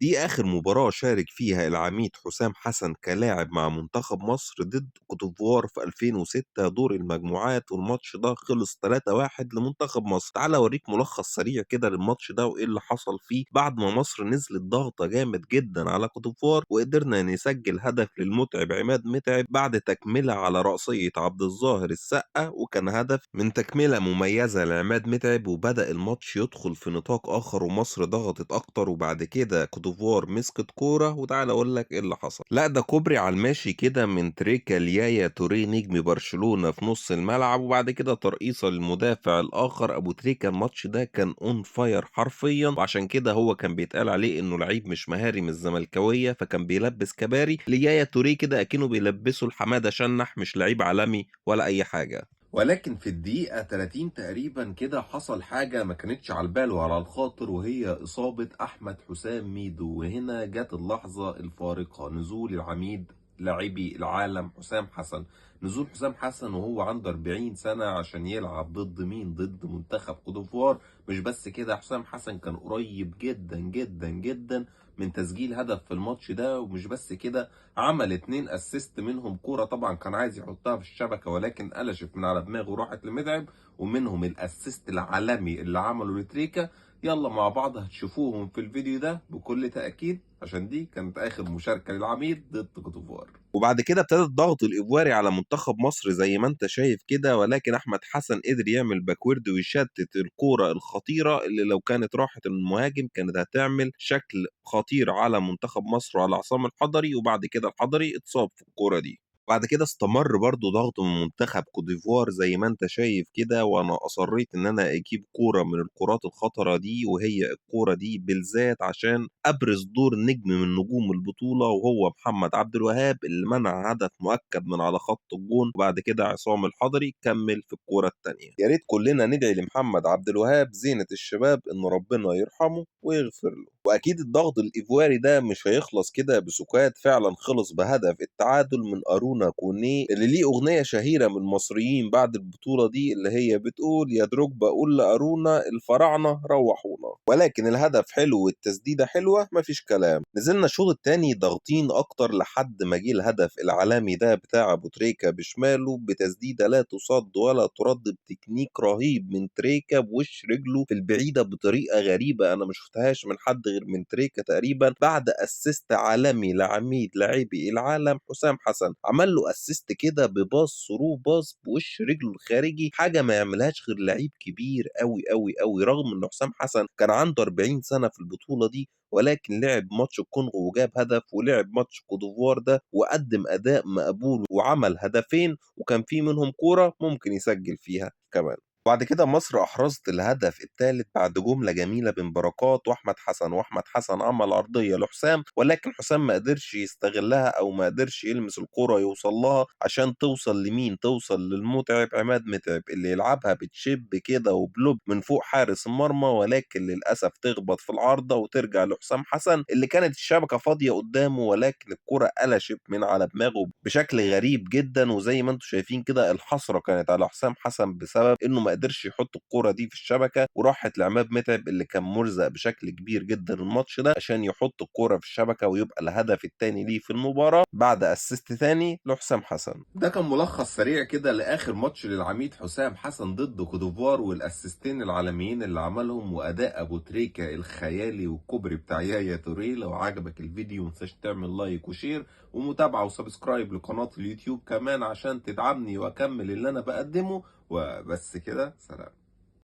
دي آخر مباراة شارك فيها العميد حسام حسن كلاعب مع منتخب مصر ضد كوتيفوار في 2006 دور المجموعات، والماتش ده خلص 3-1 لمنتخب مصر. تعال أوريك ملخص سريع كده للماتش ده وإيه اللي حصل فيه بعد ما مصر نزلت ضغطة جامد جدا على كوتيفوار وقدرنا نسجل هدف للمتعب عماد متعب بعد تكملة على رأسية عبد الظاهر السقا، وكان هدف من تكملة مميزة لعماد متعب، وبدأ الماتش يدخل في نطاق آخر ومصر ضغطت أكتر. وبعد كده كوتيفوار مسكت كورة، وتعالى أقول لك إيه اللي حصل. لا ده كوبري على الماشي كده من تريكا ليايا توريه نجم برشلونة في نص الملعب، وبعد كده ترقيصة للمدافع الآخر أبو تريكا. الماتش ده كان on fire حرفيا، وعشان كده هو كان بيتقال عليه إنه لعيب مش مهاري من الزملكاوية، فكان بيلبس كباري ليايا توريه كده أكنه بيلبسه لحمادة شنح، مش لعيب عالمي ولا أي حاجة. ولكن في الدقيقة 30 تقريبا كده حصل حاجة ما كانتش على البال وعلى الخاطر، وهي إصابة أحمد حسام ميدو. وهنا جت اللحظة الفارقة، نزول العميد لاعبي العالم حسام حسن. نزول حسام حسن وهو عنده 40 سنة عشان يلعب ضد مين؟ ضد منتخب كوتيفوار. مش بس كده، حسام حسن كان قريب جدا جدا جدا من تسجيل هدف في الماتش ده، ومش بس كده عمل 2 assist منهم كورة طبعا كان عايز يحطها في الشبكة ولكن قلشت من على دماغه وراحت لمتعب، ومنهم ال assist العالمي اللي عمله لتريكا. يلا مع بعض هتشوفوهم في الفيديو ده بكل تأكيد، عشان دي كانت آخر مشاركة للعميد ضد كوتيفوار. وبعد كده ابتدى الضغط الإيفواري على منتخب مصر زي ما انت شايف كده، ولكن أحمد حسن قدر يعمل backward ويشتت الكورة الخطيرة اللي لو كانت راحت المهاجم كانت هتعمل شكل خطير على منتخب مصر وعلى عصام الحضري. وبعد كده الحضري اتصاب في الكورة دي. بعد كده استمر برضو ضغط من منتخب كوتيفوار زي ما انت شايف كده، وانا اصريت ان انا اجيب كورة من الكرات الخطرة دي، وهي الكورة دي بالذات عشان ابرز دور نجم من نجوم البطولة وهو محمد عبد الوهاب اللي منع هدف مؤكد من على خط الجون. وبعد كده عصام الحضري كمل في الكورة التانية. يا ريت كلنا ندعي لمحمد عبد الوهاب زينة الشباب ان ربنا يرحمه ويغفر له. واكيد الضغط الايفواري ده مش هيخلص كده بسكات، فعلا خلص بهدف التعادل من ارونا كوني اللي ليه اغنية شهيرة من المصريين بعد البطولة دي اللي هي بتقول يا دروجبا قول لارونا الفراعنة روحونا. ولكن الهدف حلو والتسديده حلوة مفيش كلام. نزلنا الشوط الثاني ضاغطين اكتر لحد ما جه الهدف العالمي ده بتاع ابو تريكا بشماله بتسديده لا تصد ولا ترد، بتكنيك رهيب من تريكا بوش رجله في البعيدة بطريقة غريبة انا ما شفتهاش من حد غير من تريكا تقريبا، بعد assist عالمي لعميد لاعبي العالم حسام حسن. عمل له assist كده ب pass through pass بوش رجله الخارجي، حاجة ما يعملهاش غير لعيب كبير قوي قوي قوي. رغم ان حسام حسن كان عنده 40 سنة في البطولة دي، ولكن لعب ماتش الكونغو وجاب هدف، ولعب ماتش كوتيفوار ده وقدم اداء مقبول وعمل هدفين، وكان في منهم كورة ممكن يسجل فيها كمان. بعد كده مصر أحرزت الهدف الثالث بعد جملة جميلة بين بركات وأحمد حسن، وأحمد حسن عمل عرضية لحسام ولكن حسام ما قدرش يستغلها أو ما قدرش يلمس الكرة يوصل لها عشان توصل لمين؟ توصل للمتعب عماد متعب اللي يلعبها بتشب كده وبلوب من فوق حارس المرمى، ولكن للأسف تخبط في العارضة وترجع لحسام حسن اللي كانت الشبكة فاضية قدامه، ولكن الكرة قلشت من على دماغه بشكل غريب جدا. وزي ما انتم شايفين كده الحسرة كانت على حسام حسن بسبب إنه ما قدرش يحط الكرة دي في الشبكة، وراحت لعماد متعب اللي كان مرزق بشكل كبير جدا الماتش ده عشان يحط الكرة في الشبكة ويبقى الهدف الثاني ليه في المباراة بعد assist ثاني لحسام حسن. ده كان ملخص سريع كده لاخر ماتش للعميد حسام حسن ضد كوتيفوار، والاسيستين العالميين اللي عملهم، واداء ابو تريكا الخيالي والكوبري بتاع يايا توريه. لو عجبك الفيديو ما تنساش تعمل like و share ومتابعة و subscribe لقناة اليوتيوب كمان عشان تدعمني واكمل اللي انا بقدمه. وبس كده، سلام.